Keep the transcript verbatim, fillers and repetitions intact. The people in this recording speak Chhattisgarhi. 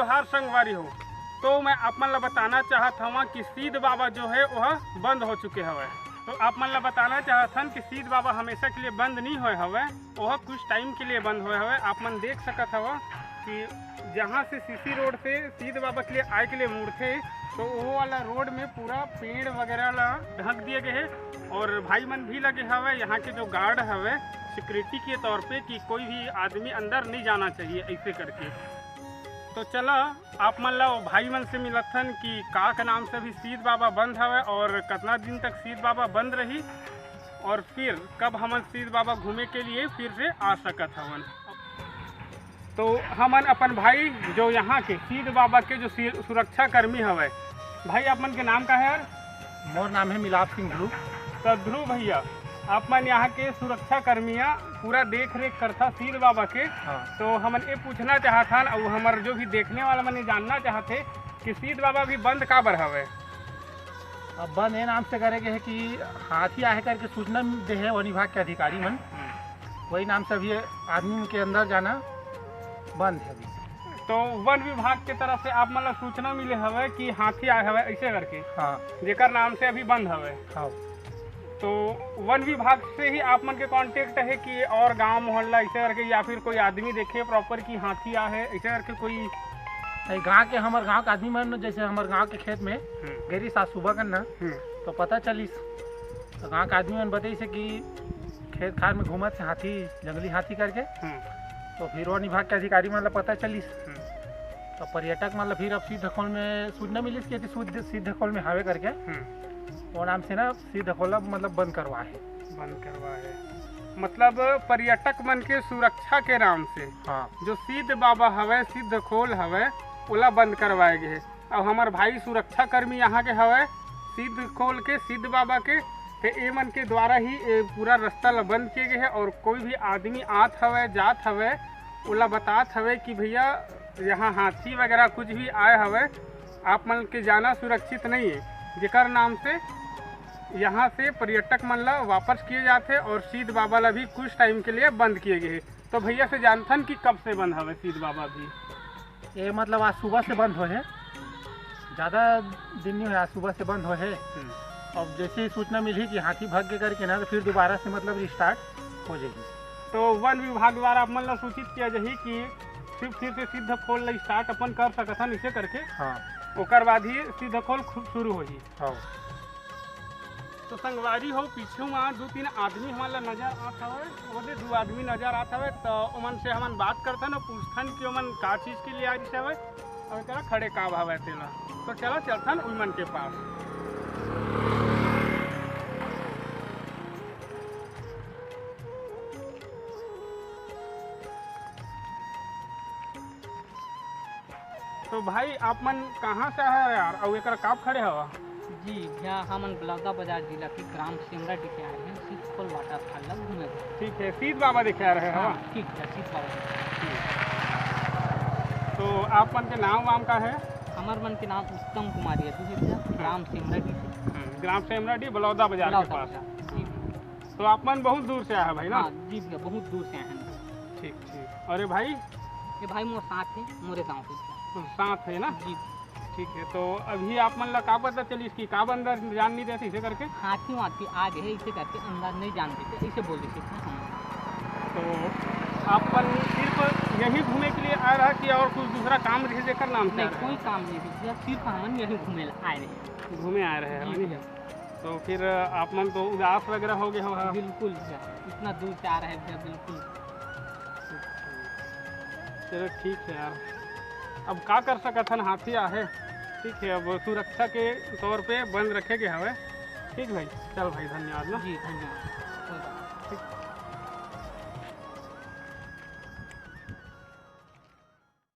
जोहार संगवारी हो, तो मैं आप मन ला बताना चाहत हवं कि सीध बाबा जो है वह बंद हो चुके हवय। तो आप मन ला बताना चाहत हन कि सीध बाबा हमेशा के लिए बंद नहीं होए हवय, वह कुछ टाइम के लिए बंद होए हवय। आप मन देख सकत हव कि जहाँ से सीसी रोड से सीध बाबा के लिए आए के लिए मुड़थे, तो वो वाला रोड में पूरा पेड़ वगैरह ला ढक दिए गए है और भाई मन भी लगे हवय, यहाँ के जो गार्ड हवय सिक्योरिटी के तौर पे, कि कोई भी आदमी अंदर नहीं जाना चाहिए ऐसे करके। तो चला, आप मन ला वो भाई मन से मिलथन कि का के नाम से अभी सीध बाबा बंद हवय और कितना दिन तक सीध बाबा बंद रही और फिर कब हमन सीध बाबा घूमे के लिए फिर से आ सकत हवन। तो हमन अपन भाई जो यहाँ के सीध बाबा के जो सी-, सुरक्षा कर्मी हवय, भाई आप मन के नाम का है यार? मोर नाम है मिलाप सिंह ध्रुव। तो ध्रुव भैया, आप मन यहाँ के सुरक्षा कर्मिया पूरा देख रेख करथा सीध बाबा के। हाँ। तो हमन ये पूछना चाहत हन, और हमर जो भी देखने वाला मन ये जानना चाहत हे कि सीध बाबा भी बंद काबर हवे? अब बंद ये नाम से करे गए है कि हाथी आहे करके सूचना दे है वन विभाग के अधिकारी मन, वही नाम से अभी आदमी के अंदर जाना बंद है अभी। तो वन विभाग के तरफ से आप मन ला सूचना मिले हवे कि हाथी आए हवे ऐसे करके, हाँ। जेकर नाम से अभी बंद हवे। हाँ। तो वन विभाग से ही आप मन के कांटेक्ट है कि और गांव मोहल्ला ऐसे करके, या फिर कोई आदमी देखे प्रॉपर कि हाथी आ है ऐसे करके कोई? नहीं, गांव के, हमर गांव के आदमी मन, जैसे हमर गांव के खेत में हम्म। गए रहिस आज सुबह कन ना, हम्म। तो पता चलिस, तो गांव के आदमी मन बताइस कि खेत खार में घूमत हे हाथी, जंगली हाथी करके। हम्म। तो फिर वन विभाग के अधिकारी मन ला पता चलिस, हम्म। तो पर्यटक मन ला फिर अब सीध खोल में सूचना मिलिस कि सीध, सीध खोल में हावे करके। हम्म। वो नाम से ना सीध खोल अब मतलब बंद करवा है। बंद करवा है, मतलब पर्यटक मन के सुरक्षा के नाम से। हाँ। जो सीध बाबा हवे, सीध खोल हवे, ओला बंद करवाए गए है। अब हमर भाई सुरक्षा कर्मी यहाँ के हवे, सीध खोल के, सीध बाबा के, ते ए मन के द्वारा ही ए पूरा रास्ता ला बंद किए गए है और कोई भी आदमी आत हवे, जात हवे, ओला बतात हवे कि भैया यहाँ हाथी वगैरह कुछ भी आए हवे, आप मन के जाना सुरक्षित नहीं है, जेकर नाम से यहाँ से पर्यटक मन ला वापस किए जाथे और सीध बाबा ला भी कुछ टाइम के लिए बंद किए गए है। तो भैया से जानथन कि कब से बंद हवे सीध बाबा भी? ये मतलब आज सुबह से बंद होए हे, ज़्यादा दिन नहीं होए, आज सुबह से बंद होए हे। हम्म। अब जैसे ही सूचना मिली कि हाथी भाग के करके ना, तो फिर दोबारा से मतलब रिस्टार्ट हो जाएगी। तो वन विभाग द्वारा आप मन ला सूचित किया जाही कि फिर, फिर से सीध खोल ला स्टार्ट अपन कर सकत हन, इसे करके। हाँ। ओकर बाद ही सीध खोल खु-, शुरू होही। हाँ। तो संगवारी हो, पीछू म दू तीन आदमी हमन ला नजर आत हवय, ओदे दू आदमी नजर आत हवय, तो ओमन से हमन बात करथन अउ पूछथन कि ओमन का चीज के लिए आ रिस हवय, अउ एकरा खड़े का भाव है तेला। तो चला चलथन उमन के पास। तो भाई, आप मन कहाँ से आए हो यार, अउ एकरा काब खड़े हवा? जी भैया, हमन बलौदा बाजार जिला के ग्राम सेमराडीह से आए हैं, सीध खोल वाटरफॉल ला घूमे बर। ठीक है, सीध बाबा देखे आ रहे हो? हाँ, ठीक है, सीध बाबा। तो आप मन के नाम वाम का है? हमर मन के नाम उत्तम कुमार यदु है भैया, ग्राम सेमराडीह से। हम्म, ग्राम सेमराडीह, बलौदा बाजार के बलौदा पास। बाजार, जी। तो आप मन बहुत दूर से आए हैं भाई ना? हाँ, जी भैया, बहुत दूर से आए हैं। ठीक, ठीक। अरे भाई? ये भाई मोर साथ है, मोरे गाँव के। साथ है ना? जी। ठीक है, तो अभी आप मन ला का पता चलिस कि काबर अंदर जान नहीं देते इसे करके? हाथी वाथी आ गए इसे करके अंदर नहीं जान देते, इसे बोल देते थे हम। तो आप मन सिर्फ यही घूमे के लिए आ रहा कि और कुछ दूसरा काम रहे जेकर नाम से नहीं, आ रहा है? कोई काम नहीं है भैया, सिर्फ हमन यही घूमे ला आए रहे। घूमे आए रहे हैं, जी नहीं? भैया। तो फिर आप मन तो उदास वगैरह हो गए हो? बिल्कुल भैया, इतना दूर से आ रहे हैं भैया, बिल्कुल। चलो ठीक है यार, अब का कर सकत हन, हाथी आहे, ठीक है, अब सुरक्षा के तौर पे बंद रखे के हवे। ठीक भाई, चल भाई, धन्यवाद ना। जी, धन्यवाद।